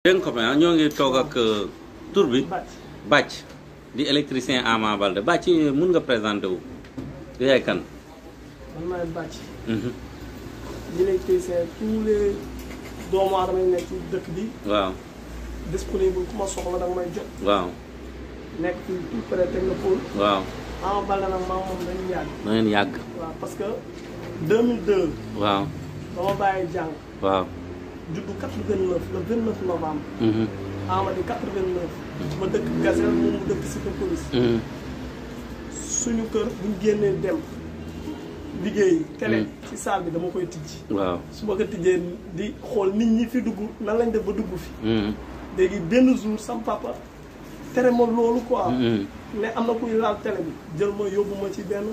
dégg nga copain ñoo ngi toog ak tur bi Bathie di électricien Ama Baldé Bathie mun nga présenté wu yaay kan. man maay Bathie. di électricien tous les doomu aadama yi nekk ci dëkk bi. waaw. disponible ku ma soxla danga may jot. waaw. nekk ci tout près Technopole. waaw. Ama Baldé nag maa moom dañu yàgg. da ngeen yàgg. waaw parce que 2002. waaw. ba ma bàyyi jàng. waaw. juddu 89 le 29 novembre. Ama di 89. ma dëkk Gazelle moom mu dëkk Cité Police. suñu kër buñ génnee dem liggéey. télé ci salle bi dama koy tijji. waaw su ma ko tijjee di xool nit ñi fi dugg nan lañ def ba dugg fi. léegi benn jour sam papa tere ma loolu quoi. ne am na kuy laal télé bi jël ma yóbbu ma ci benn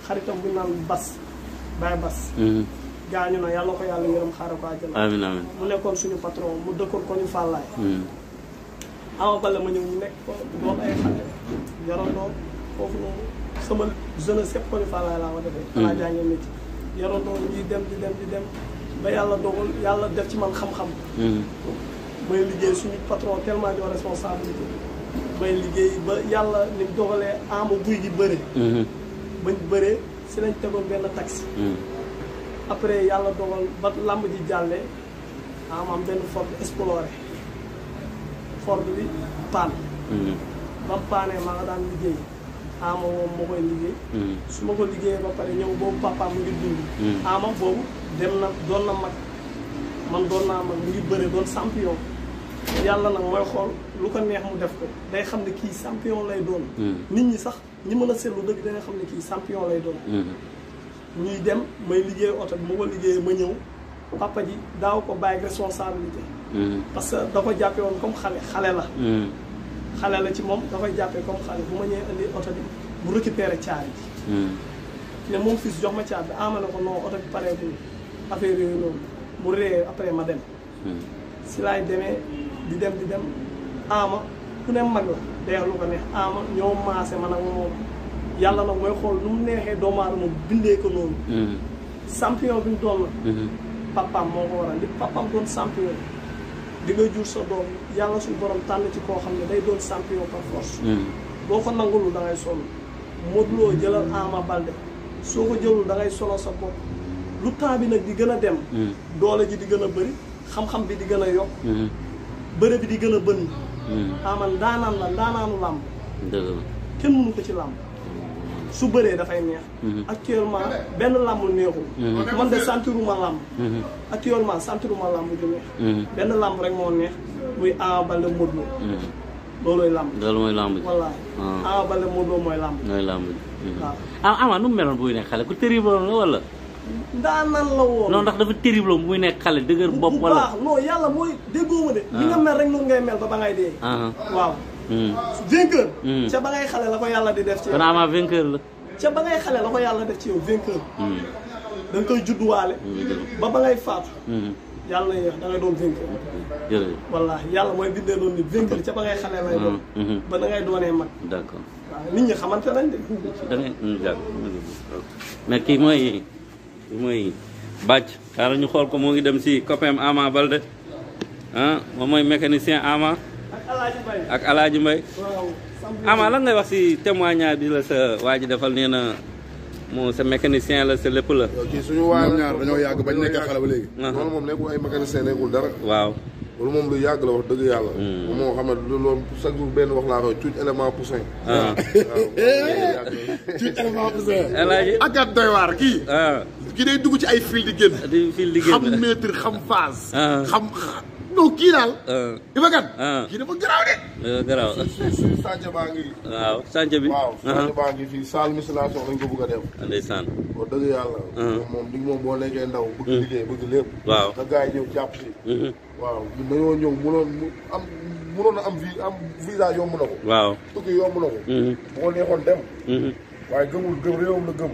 xaritam bu naan Bas Baye Bas. gaañu na yàlla ko yàlla yërëm xaaral ko àjjana. amiin amiin mu nekkoon suñu patron mu dëkkoon ko ñu Fallaye. Ama Baldé ma ñëw ñu nekk ko doon ay xale yarandoo foofu noonu sama jeunesse yëpp ko ñu Fallaye laa ma defee. xanaa jàngee métier yarandoo ñuy dem di dem ba yàlla dogal yàlla def ci man xam-xam. may liggéey suñu patron tellement de responsabilité may liggéey ba yàlla ni mu dogalee Ama guy gi bëre. bañ bëree si lañ tegoon benn taxi. après yàlla dogal ba làmb ji jàllee Ama am benn Ford Explorer Ford bi paan. ba mu paanee maa nga daan liggéey Ama moom moo koy liggéey. su ma ko liggéeyee ba pare ñëw boobu papa mu ngi dund. Ama boobu dem na doon na mag man doon naa mag mu ngi bëre doon champion. yàlla nag mooy xool lu ko neex mu def ko day xam ne kii champion lay doon. nit ñi sax ñi mën a seetlu dëgg danga xam ne kii champion lay doon. ñuy dem may liggéey oto bi ma ko liggéeyee ma ñëw papa ji daaw ko bàyyi responsabilité. parce que da ko jàppee woon comme xale la. xale la ci moom da koy jàppee comme xale bu ma ñëwee indi oto bi mu récupéré caabi ji. ne moom fii jox ma caabi bi Ama ne ko non oto bi pareegul affaire yooyu noonu mu ree après ma dem. si laay demee di dem Ama ku ne mag la day wax lu ko neex Ama ñoo maase man ak moom. yàlla nag mooy xool nu mu neexee doomu aadama bindee ko noonu. champion bi mu doon la. papaam moo ko waral li papaam doon champion di nga jur sa doom yàlla suñu borom tànn ci koo xam ne day doon champion par force. boo ko nangulu da ngay sonn Modou Lo jëlal Ama Baldé soo ko jëlul da ngay solo sa bopp lu temps bi nag di gën a dem. doole ji di gën a bëri xam-xam bi di gën a yokk. bëre bi di gën a bënn. Ama ndaanaan la ndaanaanu làmb. dëgg la kenn mënu ko ci làmb. su bëree dafay neex. actuellement benn làmb neexul. man de sentiruma làmb. actuellement sentiruma làmb ju neex. benn làmb rek moo neex muy Ama Baldé Modou Lo. loolooy làmb. loolu mooy làmb ji. wallaahi Ama Baldé Modou Lo mooy làmb. mooy làmb ji. waaw Ama nu mu meloon buy nekk xale ku terrible la wala. ndaanaan la woon. non ndax dafa terrible bu muy nekk xale dëgër bopp wala. bu baax non yàlla mooy déggoo ma de. ni nga mel rek noonu ngay mel ba ngay dee. waaw. vainqueur. ca ba ngay xale la ko yàlla di def ci yow. kon Ama vainqueur la. ca ba ngay xale la ko yàlla def ci yow vainqueur. da nga koy judduwaale. ba ngay faatu. yàlla na yéex da ngay doon vainqueur. jërëjëf wallaahi yàlla mooy bindee noonu ni vainqueur ca ba ngay xale lay doon. ba da ngay doonee mag. d'accord waaw nit ñi xamante nañ de. da ngay mais kii mooy Bathie. xaaral ñu xool ko moo ngi dem si copain Ama Baldé moom mooy mécanicien Ama. ak Alaaji Mbay Ama lan ngay wax si témoignage bi la sa waa ji defal nee na moom sa mécanicien la sa lépp la. kii suñu waayam ñaar dañoo yàgg bañ nekkee xale ba léegi. loolu moom nekkul ay mécanicien nekkul dara. waaw loolu moom lu yàgg la wax dëgg yàlla. moom moo xam ne loolu chaque jour benn wax laa koy tuuti élément poussin. waaw tuuti élément poussin. Alaaji ak at doy waar kii. kii day dugg ci ay fil di génn. di fil di génn xam mètre xam phase. xam non kii daal. Iba Kane. kii dafa garaaw de. garaaw si sànce baa ngi. waaw sànce bi. waaw sànce baa ngi fii salle musculation lañ ko bëgg a def. ndeysaan. wax dëgg yàlla. moom boo nekkee ndaw. bëgg liggéey bëgg lépp. waaw te gars yi ñëw jàpp si. waaw dañoo ñëw mënoon a am visa yomb na ko. waaw tukki yomb na ko. boo neexoon dem. waaye gëmul réewam la gëm.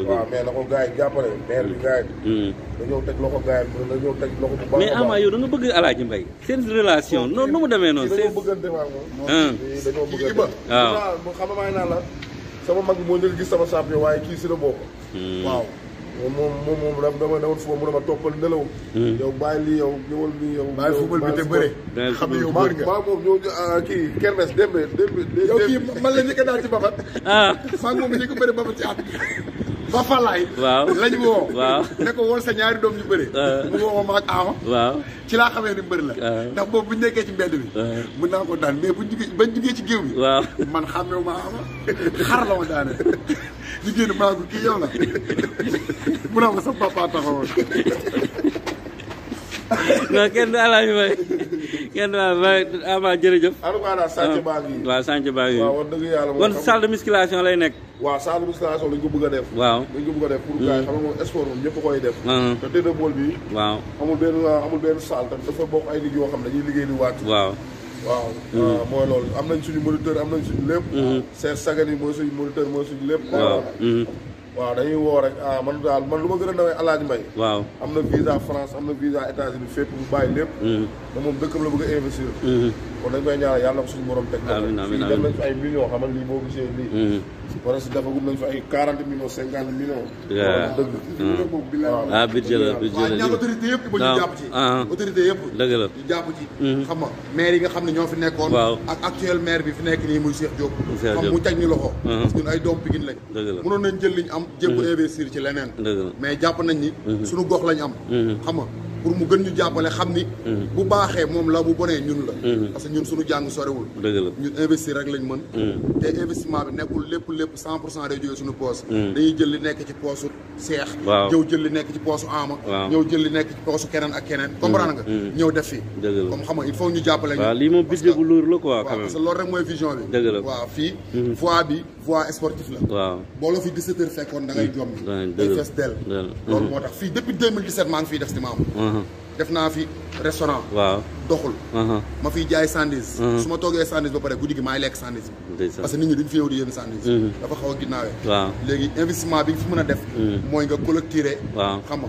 waaw mais na ko gars yi jàppale maire bi gars yi. dañoo teg loxo gars yi dañoo teg loxo bu baax. mais Ama yow da nga bëgg Alaaji Mbay seen relation noonu nu mu demee noonu. dañoo bëggante maag moom. dañoo bëggante. waaw xam nga maa ngi naan la sama mag bi moo njëkk gis sama champion waaye kii si la bokk. waaw moom dama demoon foofu mu ne ma toppal nelaw. yow bàyyi lii yow ñëwal nii yow. bàyyi football bi te bëre. xam ne yow bëri nga maa moom ñoo kii kermes démb. yow kii man la njëkk a daal ci babat. maa ngi moom ñu ko bëri babat ci at. ba Falaye. waaw lañ woo. waaw ne ko woon sa ñaari doom yu bëri. mu woo ma ak Ama. waaw ci laa xamee ni mbër la. ndax boobu bu ñu nekkee ci mbedd bi. mën naa ko daan mais bañ jugee ci géew bi. waaw man xàmmeewu ma Ama xar la ma daane. ñu génn maa ko kii yow la mu naa ma sa papa taxawoon. non kenn du Alaaji Mbaye kenn du Ama jërëjëf. en tout cas daal sànq baa ngi. waaw sànq baa ngi. waaw wax dëgg yàlla moom kon salle de musculation lay nekk. waaw salle de musculation lañ ko bëgg a def. waaw lañ ko bëgg a def pour gars yi xam nga moom sport moom ñëpp koy def. te tëdd bool bi. waaw amul benn salle tam dafa bokk ay nit yoo xam ne dañuy liggéey di wàcc. waaw. waaw mooy loolu am nañ suñu moniteur am nañ suñu lépp. Seer Sagani mooy suñu moniteur mooy suñu lépp. waaw. waaw dañuy woo rek man daal man lu ma gën a nawee Alaaji Mbaye. waaw am na visa France am na visa États-Unis fépp bu bàyyi lépp. te moom dëkkam la bëgg a investir. kon dañ koy ñaanal yàlla ko suñu borom teg. amiin amiin fii dem nañ fi ay millions xam nga lii boo gisee lii. parce que dafa gum nañ fi ay 40 millions 50 millions. waaw dëgg. ah budget la budget la waaw ñaan autorité yëpp ba ñu jàpp ci. autorité yëpp. dëgg la ñu jàpp ci. xam nga maire yi nga xam ne ñoo fi nekkoon. waaw ak actuel maire bi fi nekk nii muy Cheikh Diop. xam mu teg ñu loxo. parce que ñun ay doom Pikine lañ. dëgg la mënoon nañ jël liñ am jéem ko investir ci leneen. dëgg la mais jàpp nañ ni. suñu gox lañ am. xam nga pour mu gën ñu jàppale xam ni. bu baaxee moom la bu bonee ñun la. parce que ñun suñu jàng sorewul. dëgg la ñun investir rek lañ mën. te investissement bi nekkul lépp 100% day jógee suñu poos. dañuy jël li nekk ci poosu Seex. waaw ñëw jël li nekk ci poosu Ama. waaw ñëw jël li nekk ci poosu keneen ak keneen. comprendre nga. ñëw def fi. dëgg la comme xam nga il faut ñu jàppale ñu. waaw lii moom budget bu lourd la quoi. quand même parce que loolu rek mooy vision bi. dëgg la waaw fii. voie bi voie sportif la. waaw boo la fi 17 heures fekkoon da ngay jommi. day fees dell. loolu moo tax fii depuis 2017 maa ngi fiy def ci maamu. def naa fi restaurant. waaw doxul. ma fiy jaay sandwich. su ma toogee sandwich ba pare guddi gi maay lekk sandwich. parce que nit ñi duñ fi ñëw di yéen sandwich. dafa xaw a ginnaawee. waaw léegi investissement bi nga fi mën a def. mooy nga collecter. waaw xam nga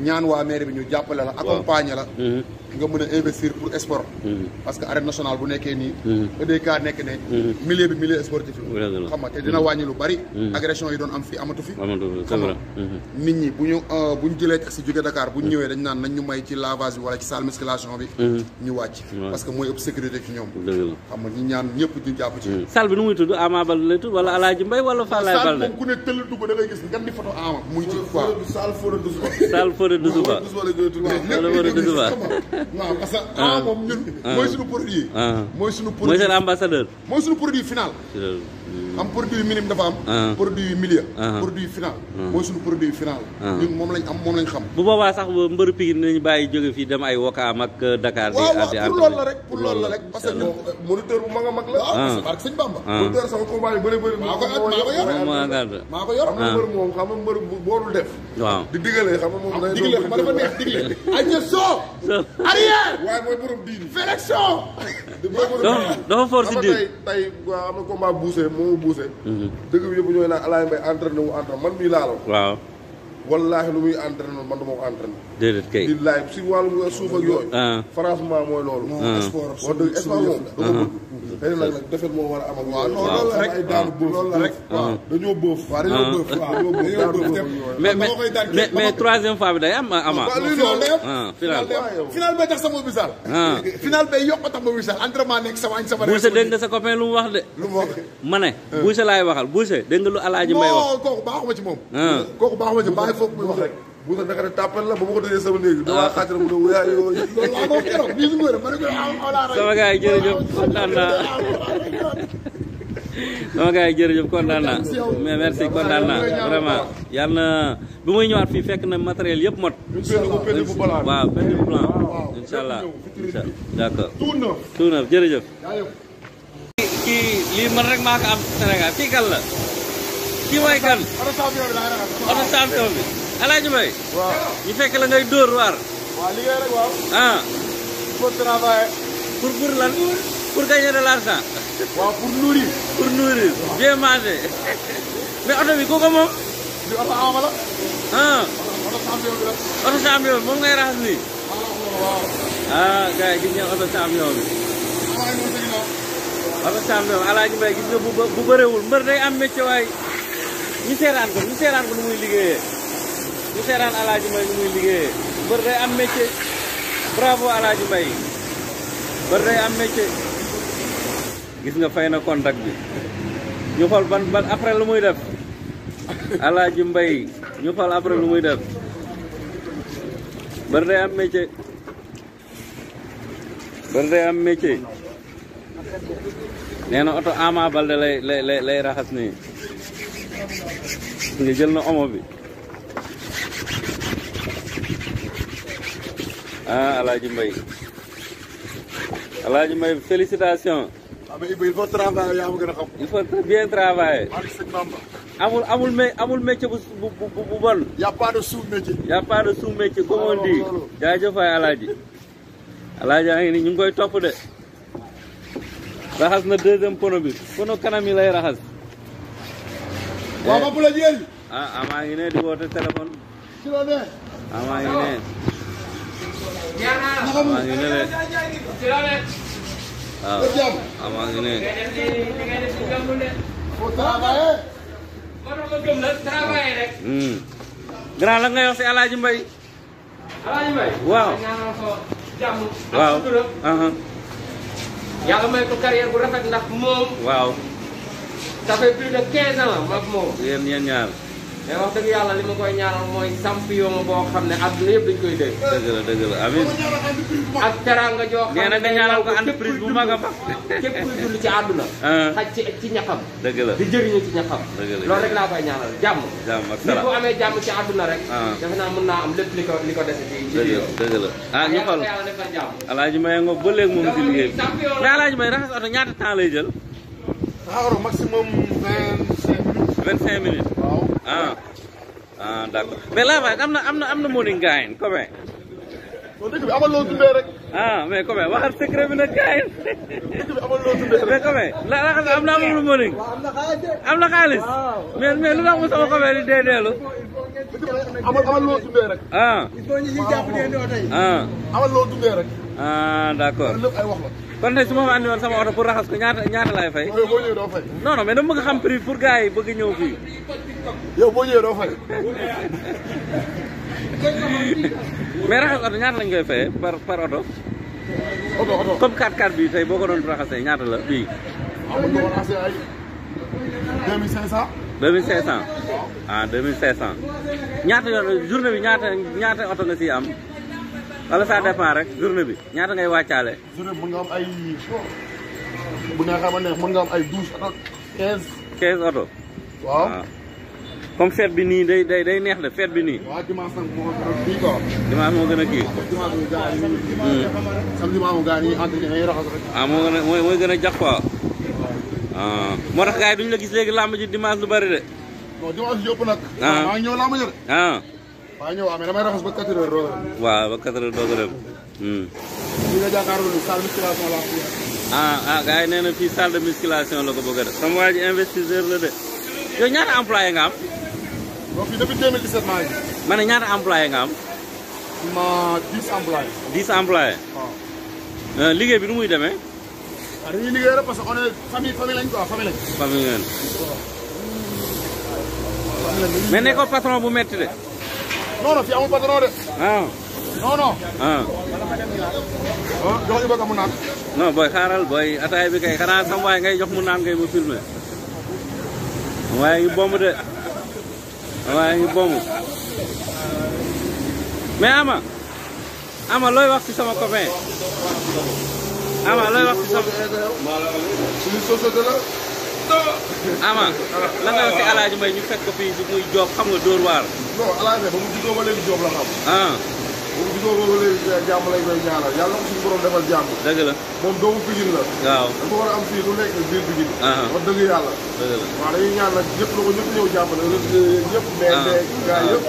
ñaan waa mairie bi ñu jàppale la. accompagner la. nga mën a investir pour sport. parce que arène nationale bu nekkee nii. EDK nekk ne. milieu bi milieu sportif la. xam nga te dina wàññi lu bari. agression yi doon am fii amatu fi. xam nga nit ñi bu ñu jëlee taxi jóge Dakar bu ñu ñëwee dañ naan nañ ñu may ci lavage bi wala ci salle musculation bi. ñu wàcc. parce que mooy ëpp sécurité ci ñoom. xam nga ñu ñaan ñëpp ñu jàpp ci. salle bi nu muy tudd Ama Baldé lay tudd wala Alaaji Mbaye wala Falaye Baldé. salle moom ku ne tëll dugg da ngay gis nga di photo Ama muy ci quoi. salle Fodé Doussouba. salle Fodé Doussouba. waaw parce que Ama moom ñun. mooy suñu produit. mooy suñu produit mooy seen ambassadeur. mooy suñu produit final. am produit minime dafa am. produit milieu. produit final. mooy suñu produit final. ñun moom lañ am moom lañ xam. bu boobaa sax mbëru Pikine nañu bàyyi jóge fii dem ay Wakaam ak Dakar. di pour loolu la rek pour loolu la rek. parce que ñun moniteur bu mag a mag la. ak sëñ Bamba. moniteur sama combat yi bëri maa ko yor. xam nga mbër moom xam nga mbër boolul def. waaw di digalee xam nga moom. day digle xam nga dafa neex digle. ay ña soo. arrière. waaye mooy borom diini. flexion. dafa fort si diir. tey waa am na combat buuse moomu buuse. dëgg bi yëpp ñooy naan Alaaji Mbaye entraîné wu entraîné man mii laalo. waaw. wallaahi lu muy entraîné man dama ko entraîné. déedéet kay. billaay si wàllum suuf ak yooyu. franchement mooy loolu. sport wax dëgg sport moom. xëy na nag defet moo war a am ak. waaw non loolu la rek ay daanu bëf loolu la rek. waaw dañoo bëf. waaw dañoo bëf mais troisième fois bi day am Ama. final bay tax sama bisal. final bay yokk tax ma bisal entraînement nekk sama añ sama. Boucher dégg nga sa copain lu mu wax de. lu mu wax ma ne. Boucher laay waxal Boucher dégg nga lu Alaaji Mbaye wax. non kooku baaxuma ci moom. kooku baaxuma ci bàyyi foofu muy wax rek. bu sa naka ne tàppal la ba ma ko tëjee sama néeg dama xaajal mu ne wuyaay yooyu. loolu laa ko keroog bii su ma ma ne ko sama gars yi jërëjëf kontaan naa. sama gars yi jërëjëf kontaan naa mais merci kontaan naa vraiment yàlla na bu may ñëwaat fii fekk na matériel yëpp mot. waaw pendu bu blanc incha allah d'accord tout neuf jërëjëf. kii lii man rek maa ko am Sénégal kii kan la kii mooy kan oto champion bi Alaaji Mbaye. waaw ñu fekk la ngay dóor waar. waaw liggéey rek waaw. faut travailler. pour lan pour gagner de l'argent. waaw pour nourrir. pour nourrir bien manger. mais oto bi kooku moom. di oto Ama la. oto champion bi la. oto champion bi moom ngay raxas nii. waaw. gars yi gis ngeen oto champion bi. oto champion bi Alaaji Mbaye gis nga bu bëreewul mbër day am métier waay ñu seeraan ko nu muy liggéeyee. ñu seetaan Alaaji Mbay nu muy liggéeyee mbër day am métier bravo Alaaji Mbay mbër day am métier gis nga fay na contact bi ñu xool ban après lu muy def Alaaji Mbay ñu xool après lu muy def mbër day am métier mbër day am métier nee na oto Ama Baldé lay raxas nii nga jël na omo bi ah Alaaji Mbay félicitations. ah mais il faut travailler yaa ma gën a xam. il faut bien travailler. amul métier bu bon. y' a pas de sous-métier. y' a pas de sous-métier comme on dit. jaajëf waay Alaaji. Alaaji a ngi ni ñu ngi koy topp de. raxas na deuxième pono bi pono kanam yi lay raxas. waaw ma bu la jël. ah maa ngi ne di woote téléphone. ci la ne. maa ngi ne. maa ngi ne de. waaw maa ngi ne. faut travailler. grand la nga wax si Alaaji Mbay. Alaaji Mbay. waaw. waaw. yàlla may ko carrière bu rafet ndax moom. waaw. ça fait plus de 15 ans maag moom. yéen ñaar. mais wax dëgg yàlla li ma koy ñaanal mooy champion boo xam ne àdduna yëpp dañ koy dégg. dëgg la amiin. ak teranga joo xam nee na nga ñaanal ko entreprise bu mag a mag. képp kuy dund ci àdduna. xaj ci ñaxam. dëgg la di jëriñu ci ñaxam. dëgg la loolu rek laa koy ñaanal jàmm. jàmm ak nit salaam bu amee jàmm ci àdduna rek. defe naa mën naa am lépp li ko dese ci biir. dëgg la ñu xool yàlla defal jàmm. Alaaji Mbay nga ba léegi moom ci liggéey bi mais Alaaji Mbay raxas oto ñaata temps lay jël. maximum 25 minutes. waaw. D'accord mais là bas am na morning gaayin copain. kon dëkk bi amal loo dundee rek. mais copain waxal secret bi nag gaayin. dëkk bi amal loo dundee rek. mais copain la raxas am na amul morning. am na xaalis. mais lu tax mu sama copain di deedeelu. amal loo dundee rek. il faut ñu jàpp ne doo tey. amal loo dundee rek. D'accord. lépp ay wax la. kon tey su ma fa andi woon sama oto pour raxas ko ñaata laay fay. yow boo ñëwee doo fay. non mais dama bëgg xam prix pour gars yi bëgg ñëw fii. yow boo ñëwee doo fay. mais raxas oto ñaata lañ koy fayee par oto. oto comme 4x4 bi tey boo ko doon raxasee ñaata la bii. mën nga ko raxasee ay 2500. 2500. 2500. ñaata yoon journée bi ñaata oto nga siy am. wala ça dépend rek journée bi ñaata ngay wàccaale. journée bi mën nga am ay bu neexee ba neex mën nga am ay 12 oto 15. 15 oto. waaw. comme fête bi nii day neex de fête bi nii. waaw dimanche nag moo gën a kii quoi. dimanche moo gën a kii. dimanche bi gars yi. samedi maamu gars yi entretien yi raxas rek. moo gën a mooy gën a jax quoi. moo tax gars yi duñu la gis léegi làmb ji dimanche lu bari de. non dimanche yëpp nag. maa ngi ñëw làmb ji de. waaw ñëw mais damay raxas ba 4 heures doo ko dem. waaw ba 4 heures doo ko dem. li nga jàkkaarloo nii salle musculation la. gars yi nee na fii salle de musculation la ko bëgg a def. sama waa ji investisseur la de. yow ñaata employé nga am. donc fii depuis 2017 maa ngi. ma ne ñaata employé nga am. ma 10 employés. 10 employés. waaw. liggéey bi nu muy demee. waaw dañuy liggéey rek parce que on est famille lañ quoi famille lañ. famille ngeen. mais nekkoo patron bu metti de. non fii amul patron de. non. jox ñu bëgg mu naan. non booy xaaral booy ataay bi kay xanaa sama waay ngay jox mu naan ngay ma filmé. waaye ngi bomb de. waaye ngi bomb. mais Ama looy wax ci sama copain. Ama looy wax ci sama. suñu société la. Ama la nga wax ci Alaaji Mbay ñu fekk ko fii bi muy Joob xam nga Dóor waar. non Alaaji ba mu juddoo ba léegi Joob la xam. ba mu juddoo ba léegi jàmm lañ koy ñaanal yàlla ko suñu borom defal jàmm. dëgg la moom doomu Pikine la. waaw dafa war a am fii lu nekk biir Pikine. wax dëgg yàlla. dëgg la waaw dañuy ñaan nag ñëpp na ko ñëpp ñëw jàppale ñëpp. mais gars yëpp.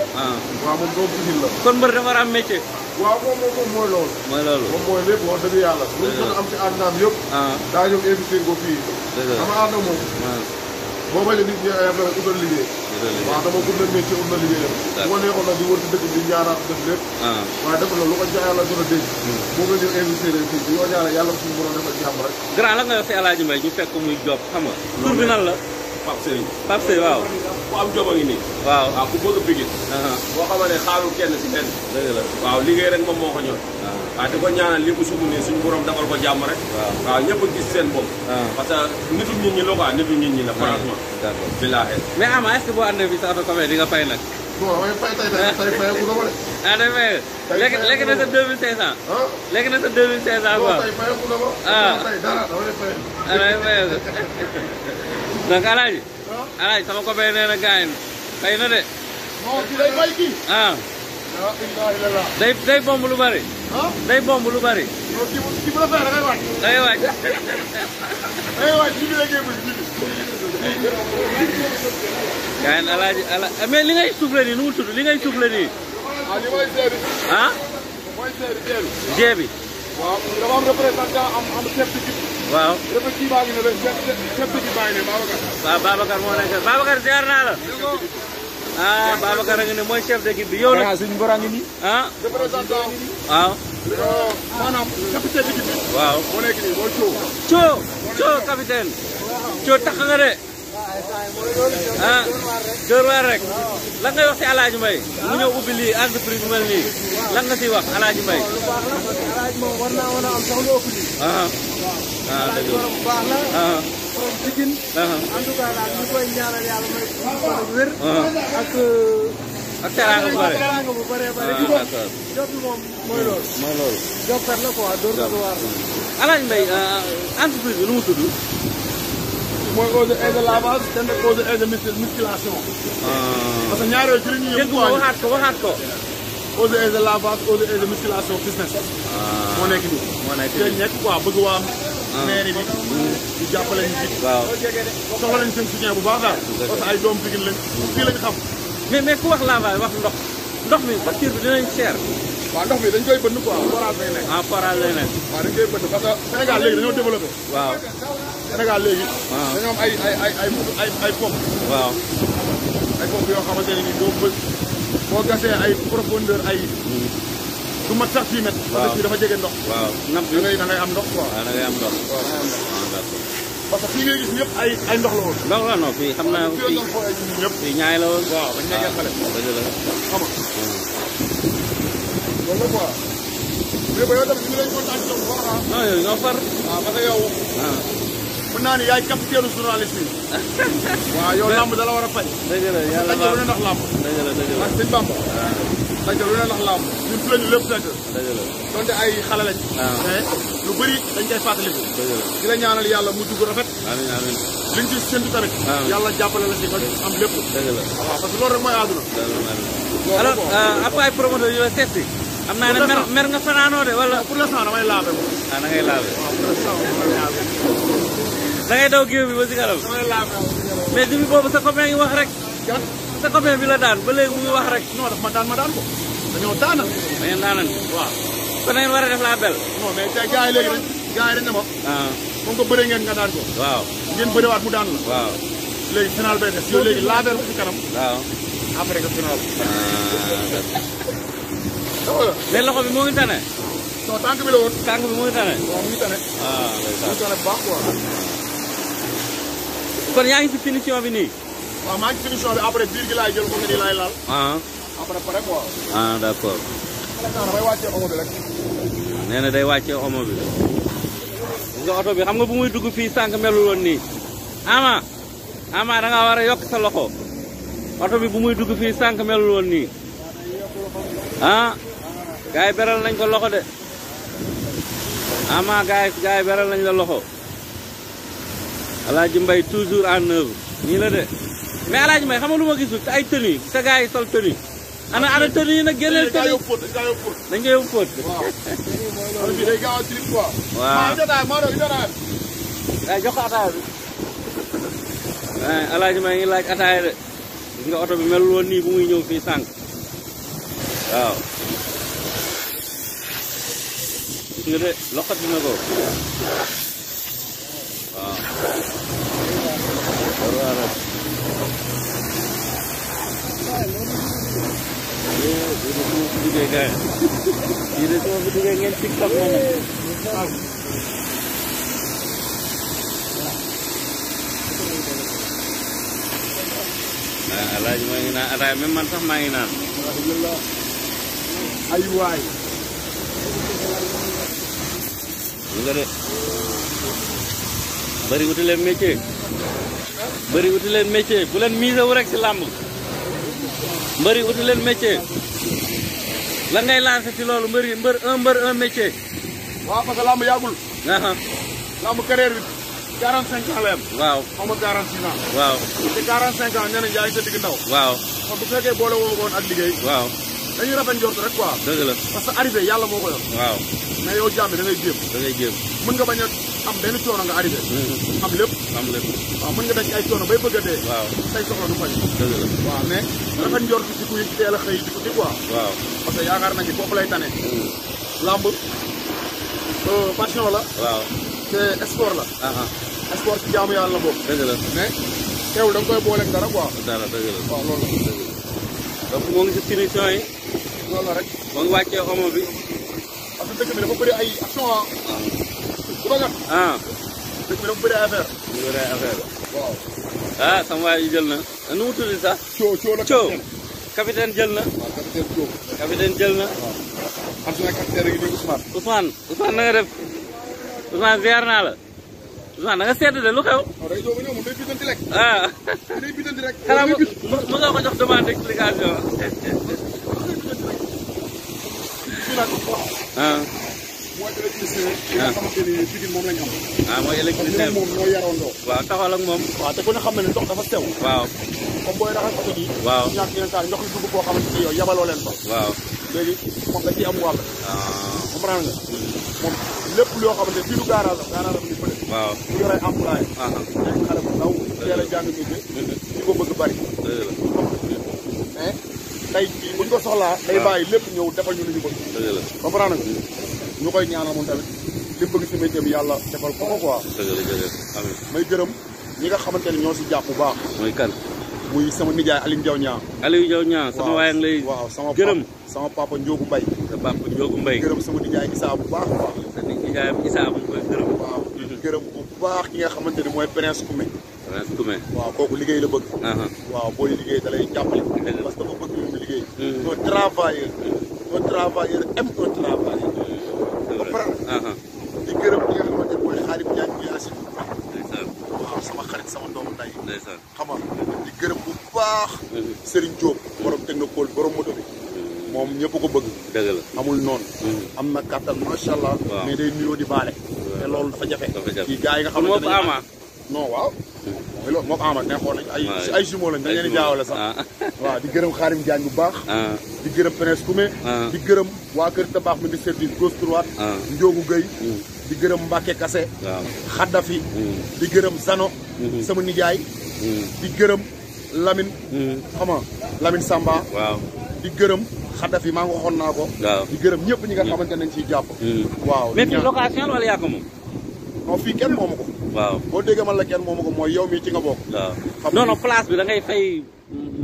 waaw moom doomu Pikine la. kon mbër dafa war a am métier. waaw moom mooy loolu. moom mooy lépp wax dëgg yàlla. lu ñu mën a am ci àddunaam yëpp. daa ñëw invité ko fii. dëgg la xam nga ànd ak moom. boo bañ a nit ñi ay affaire utal liggéey. waaw dama ut na métier ut na liggéeyam. bu ma neexoon nag di wër ci dëkk bi ñaanaat def lépp. waaye def na lu ko jaay yàlla gën a dégg. moo nga ñëw invité leen fii di ñoo ñaanal yàlla suñu borom defal jàmm rek. grand la nga wax si Alaaji Mbay ñu fekk muy Joob xam nga tur bi nan la. Pape Serigne. Pape Serigne waaw. ku am jom a ngi nii. waaw waaw ku bëgg a bigit. boo xamante ne xaarul kenn si benn. dëgg la waaw liggéey rek moom moo ko ñor. waaw di ko ñaanal li mu sumb nii suñu borom defal ko jàmm rek. waaw ñëpp a gis seen bopp. parce que nitu nit ñi la quoi nitu nit ñi la franchement. d'accord billaahi. mais Ama est-ce que boo àndee bi sa auto commerce di nga fay nag. non damay fay tey fayeeku na ma de. ah day fay léegi na sa 2500. léegi na sa 2500 quoi. tey fayeeku na ma. tey dara damay fay. ah day fay donc Alaaji. Alaaji sama copain nee na gaañ fay na de. non kii day fay kii. day bomb lu bari. day bomb lu bari. non kii bu la fay da ngay wàcc. da ngay wàcc. da ngay wàcc ji bi la géebul ji bi. gaañ Alaaji mais li ngay soufflé nii nu mu tudd li ngay soufflé nii. li mooy seeri. mooy seeri. jeebi. waaw dafa am représentant am chef d'équipe. waaw. kii baa ngi ne chef d'équipe baa ngi ne Babacar. waaw Babacar moo nekk Babacar ziar naa la. Babacar a ngi ne mooy chef d'équipe bi yow nag. suñu borom ngi nii. représentant. waaw. maanaam capitaine d'équipe bi. waaw moo nekk nii mooy Thio capitaine. Thio tax nga de. Dóor waar rek. lan ngay wax si Alaaji Mbaye mu ñëw ubbi lii entreprise bu mel nii lan nga siy wax Alaaji Mbaye. Alaaji moom war naa mën a am sax lu ëpp lii. dëgg la bu baax la. borom Pikine. en tout cas daal ñu koy ñaanal yàlla may fan wér. ak teraanga bu bare. teraanga bu bare bare. job bi moom mooy loolu. mooy loolu. job kat la quoi dóor ko waar. Alaaji Mbaye entreprise bi nu mu tudd. mooy eau de lavage te nag eau de musculation. parce que ñaar yooyu ci la ñuy yëngu. waxaat ko. eau de lavage eau de musculation business. moo nekk nii. moo nekk nii nekk quoi bëgg waa mairie bi. di jàppale ñu ci. waaw soxla nañ seen soutien bu baax daal. parce que ay doom Pikine lañ. fii lañ xam. mais ku wax lavage wax ndox mi facture bi dinañ cher. waaw ndox mi dañ koy bënn quoi forage lay nekk. forage lay nekk. waaw dañ koy bënn parce que Sénégal léegi dañoo développé. waaw. Sénégal léegi. dañoo am ay pompe. waaw. ay pompe yoo xamante ne nii boo gasee ay profondeur ay. du mat sax 10 mètres. parce que fii dafa jege ndox. waaw napp da ngay am ndox quoi. waaw da ngay am ndox. waaw da ngay am ndox. d'accord. parce que fii ngay gis ñëpp ay ndox la woon. ndox la non fii xam naa fii ñëpp fii ñaay la woon. waaw bañ nekkee xale. dëgg la. xam nga. loolu la quoi. mais ba yow tamit ñu ngi lay kontaan ci bu baax non yow ñoo far. waaw parce que yow. mën naa ni yaay capitaine journaliste yi. waaw yow lamb dala war a fay. dëgg la yàlla baax lu ne ndax lamb. dëgg la dëgg la ak sëñ Bamba. dañ ko lu ne ndax lamb. ñun fi lañu lépp fekk. dëgg la donte ay xale lañ. mais lu bëri dañ koy fàttaliku. dëgg la di la ñaanal yàlla mu dugg rafet. amiin amiin. liñ ci séntu tamit. yàlla jàppale la si nga am lépp. dëgg la waaw parce que loolu rek mooy àdduna. alors après ay promoteur yu la seet si. xam naa ne mer nga fanaanoo de wala. pour l'instant damay laabe moom. da ngay laabe. waaw pour l'instant damay laabe. da ngay daw géew bi ba si kanam. damay laabe. mais depuis boobu sa copain ngi wax rek. sa copain bi la daan ba léegi mu ngi wax rek. non daf ma daan ko. dañoo daana. da ngeen daanan. waaw. kon da ngeen war a def la bel. non mais tey gars yi léegi dañ ne ma. moom ko bëree ngeen nga daan ko. waaw. ngeen bëriwaat mu daan la. waaw. léegi final bay def yow léegi laabeel ko ci kanam. waaw. après que final. mais loxo bi moo ngi tane. non tànk bi la woon. tànk bi moo ngi tane. waaw mu ngi tane. mu ngi tane bu baax quoi. kon yaa ngi ci finition bi nii. waaw maa ngi ci finition bi après biir gi laay jël ko nga nii laay laal. après pare quoi. d'accord. damay wàccee omo bi rek. nee na day wàccee omo bi. nga oto bi xam nga bu muy dugg fii sànq melul woon nii. Ama da ngaa war a yokk sa loxo. oto bi bu muy dugg fii sànq melul woon nii. gars yi beral nañ ko loxo de. Ama gars yi beral nañ la loxo. Alaaji Mbaye toujours en œuvre. nii la de. mais Alaaji Mbaye xam nga lu ma gisul te ay tenue sa gars yi sol tenue. ana tenue yi nag génneel tenue dañ koy yóbbu fóot. waaw. bi day gaaw a trip quoi. waaw jox ko ataaya bi. Alaaji Mbaye ngi laaj ataaya de. gis nga oto bi melul woon nii bu muy ñëw fii sànq. waaw. gis nga de loxoti na ko. waaw. yii de suma fi duggee ngeen TikTok moom. alaaji maa ngi naan ataaya même man sax maa ngi naan. alhamdulilah. ay waay. nga de bëri wuti leen métier. bëri wuti leen métier bu leen mise wu rek si làmb. mbëri wuti leen métier. lan ngay lancé ci loolu mbër un métier. waaw parce que làmb yàggul. làmb carrière bi 45 ans la yem. waaw xaw ma 46 ans. waaw te 45 ans nee nañ yaa ngi sa digg ndaw. waaw kon bu fekkee boole woo woon ak liggéey. waaw dañuy rafet njort rek quoi. dëgg la parce que arrivé yàlla moo ko yor. waaw mais yow jàmm da ngay jéem. da ngay jéem. mën nga bañ a am benn coono nga arrivé. am lépp. am lépp. waaw mën nga daj ay coono bay bëgg a dee. waaw say soxla du faj. dëgg la waaw mais rafet njort ci ku teel a xëy di ko di quoi. waaw parce que yaakaar nañu foofu lay tane. lamb passion la. waaw te sport la. sport ci jaamu yàlla la boobu. dëgg la mais teewul da nga koy booleeg dara quoi. dara dëgg la waaw loolu la. donc moo ngi si finition yi. loolu la rek. moo ngi wàccee omo bi. parce que dëkk bi dafa bëri ay action ah. du ko gat. dëkk bi dafa bëri ay affaire. ñu bëri ay affaire. waaw. sama waay yi jël na. nu mu tudd sax. Thio la capitaine jël na. waaw capitaine Thio. capitaine jël na. waaw. am suñu capitaine rek nii Ousmane. Ousmane na nga def. Ousmane ziar naa la. Ousmane da nga sedd de lu xew. waaw day doog a ñëw moom day bitanti rek. day bitanti rek. xanaa mu nga ko jox demande d'explication. mooy électricien bi nga xamante ni Pikine moom lañ am. mooy électricien moom ñoo yarandoo. waaw taxawal ak moom. waaw te ku ne xam na ne ndox dafa sew. waaw comme booy raxas oto bi. waaw ñàkk yeneen saa ndox yi dugg koo xamante ni yow yabaloo leen fa. waaw léegi moom da ciy am wàll. comprendre nga. moom lépp loo xamante ne fii du garage la garage la ni fële. waaw bu yoree employé. nekk xale bu ndaw teel a jàng métier. ñi ko bëgg bari. mais tey jii buñ ko soxlaa. day bàyyi lépp ñëw defal ñu lu ñu bëgg. dëgg la comprendre nga. ñu koy ñaanal moom tamit li bëgg si métier bi yàlla defal ko quoi. dëgg la jërëjëf amiin. may gërëm ñi nga xamante ne ñoo si jàpp bu baax. mooy kan. muy sama nijaay Aliou Diaw Niang. Aliou Diaw Niang sama waay a ngi lay. waaw gërëm sama papa Ndiogu Mbaye. sa papa Ndiogu Mbaye. gërëm sama nijaay Issa bu baax a baax. sa nijaay Issa bu ñu koy gërëm. waaw gërëm bu baax ki nga xamante ne mooy Prince Koumé. Prince Koumé. waaw kooku liggéey la bëgg. waaw booy liggéey da lay jàppale. parce que dafa bëgg lu mu liggéey. un travailleur. un travailleur aime un travailleur. di gërëm ki nga xamante ne mooy Xaadim Diagne bi Yacine. waaw sama xarit sama doomu nday. xam nga di gërëm bu baax. Serigne Diop borom technopole borom moto bi. moom ñëpp ko bëgg. dëgg la amul noonu. am na kàttan macha allah. mais day nuyoo di baale. te loolu dafa jafe. kii gars yi nga xamante ne non waaw. mooy loolu moo ko amal neexoon nañ ay jumeaux lañ dañ leen di jaawale sax. waaw di gërëm Xaadim Diagne bu baax. di gërëm Prince Koumé. di gërëm waa Kër Tabax mi di service gauche droite. Ndiogu Gueye. di gërëm Mbacke Kassé. Xaddafi. di gërëm Zano. sama nijaay. di gërëm Lamine. xam nga Lamine Samba. waaw di gërëm Xaddafi maa ngi waxoon naa ko. waaw di gërëm ñëpp ñi nga xamante nañ ciy jàpp. waaw mais fii location wala yaa ko moom. non fii kenn moomu ko. waaw boo déggee man la kenn moomu ko mooy yow mii ci nga bokk. waaw non non place bi da ngay fay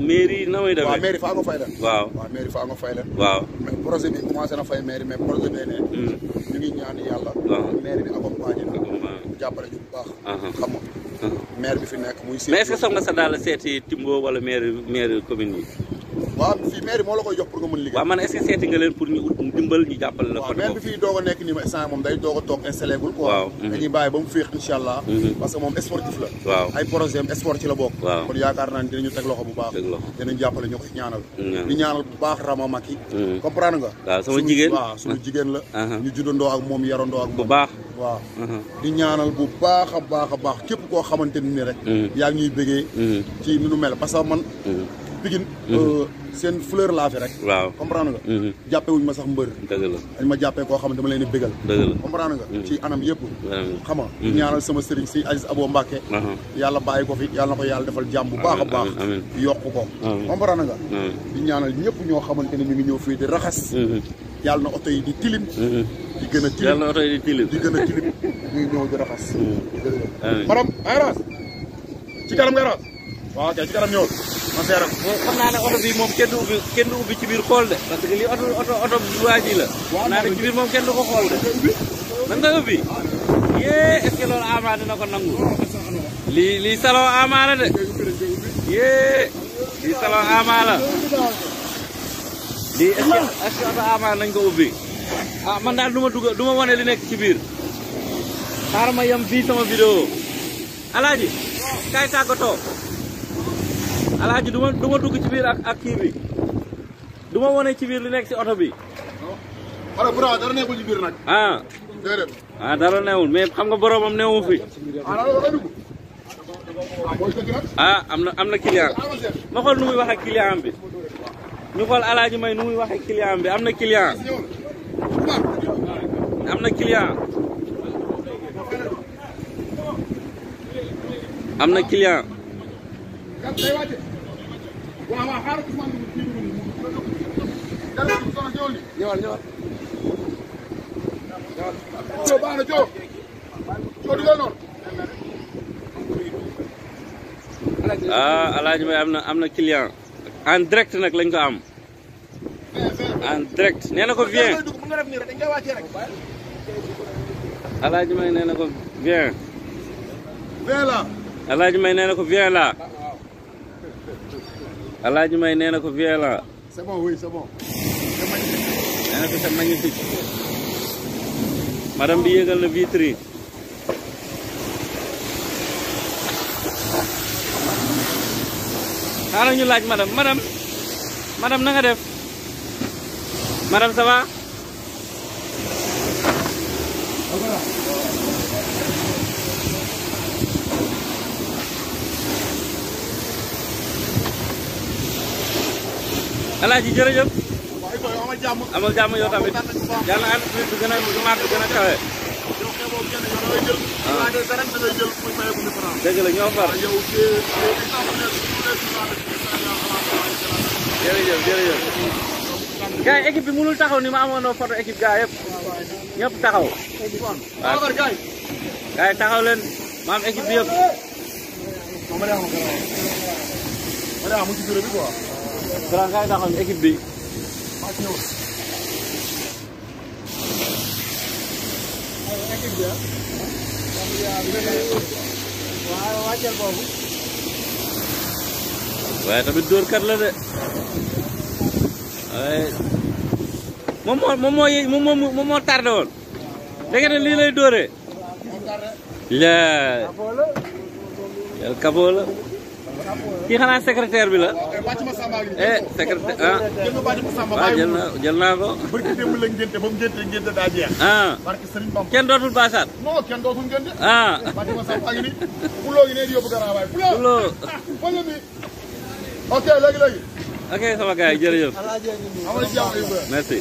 mairie na muy demee. waaw mairie faa nga fay leen. waaw mairie faa nga fay leen. waaw mais projet bi commencé na fay mairie mais projet bee ne. ñu ngi ñaan yàlla. mairie bi accompagné na. jàppale ci bu baax. xam nga maire bi fi nekk muy. mais est-ce que soog nga sa daal seeti Timbo wala maire commune yi. waaw fii maire moo la koy jox pour nga mën liggéey. waaw man est-ce que seeti nga leen pour ñu ut dimbal ñu jàppale la. waaw maire bi fii doog a nekk nii ma instant moom day doog a toog installé gul quoi. waaw dañuy bàyyi ba mu féex incha allah. parce que moom sportif la. waaw ay projet am sport ci la bokk. waaw kon yaakaar naa ne dinañu teg loxo bu baax. dinañ jàppale ñu koy ñaanal. di ñaanal bu baax Rama Maki. comprendre nga. waaw sama jigéen waaw suñu jigéen la. ñu juddandoo ak moom yarandoo ak moom. bu baax waaw. di ñaanal bu baax a baax a baax képp koo xamante ni rek. yaa ngi ñuy bëggee. ci ni nu mel parce que man. Pikine seen fleur laa fi rek. waaw comprendre nga. jàppee wuñ ma sax mbër. dëgg la dañ ma jàppee koo xam ne dama leen di bégal. dëgg la comprendre nga. ci anam yëpp. xam nga ñaanal sama sëriñ si Aziz Abo Mbacke. yàlla bàyyi ko fi yàlla na ko yàlla defal jàmm bu baax a baax. yokk ko. comprendre nga. di ñaanal ñëpp ñoo xamante ne ñu ngi ñëw fii di raxas. yàlla na oto yi di tilim. di gën a tilim yàlla na oto yi di tilim. di gën a tilim ñu ngi ñëw di raxas. madame ay raas ci kanam ngay raas. waaw kay ci kanam ñëwul. xam naa ne oto bi moom kenn du ubbi ci biir xool de parce que lii oto waa ji la. xam naa ne ci biir moom kenn du ko xool de. nan nga ubbi. yee est-ce que loolu Ama dina ko nangu. lii salon Ama la de. yee. di salon Ama la di est-ce que Ama nañ ko ubbi ah man daal du ma wane li nekk ci biir xaaral ma yem fii sama vidéo alaaji kay tàggatoo alaaji du ma dugg ci biir ak kii bi du ma wane ci biir li nekk ci oto bi wala bu dara nekkul ci biir nag dara newul mais xam nga boromam newu fi am na client ma xool nu muy wax ak client bi ñu xool alaaji may nu muy wax ak client bi am na client am na client am na client alaaji may am na client en direct nag lañ ko am en direct nee na ko viens alaaji may nee na ko viens alaaji may nee na ko viens là alaaji may nee na ko viens là c'est bon oui c'est bon nee na ko c'est magnifique madame bi yéegal na vitre xaaral ñu laaj madame na nga def madame ça va alaaji jërëjëf amal jàmm yow tamit yàlla na entreprise bi gën a màgg gën a kawe dëgg la ñoo far jërëjëf gars yi équipe bi mënul taxaw ni ma amoon photo équipe gars yëpp ñëpp taxaw waaw gars yi taxaw leen ma am équipe bi yëpp grand gars yi taxaw équipe bi waaye tamit dóorkat la de waaye moom moo tardé woon dégg nga lii lay dóoree yàlla kaboo la kii xanaa secrétaire bi la secrétaire waaw jël naa ko kenn dootul baasaat ok sama gars yi jërëjëf merci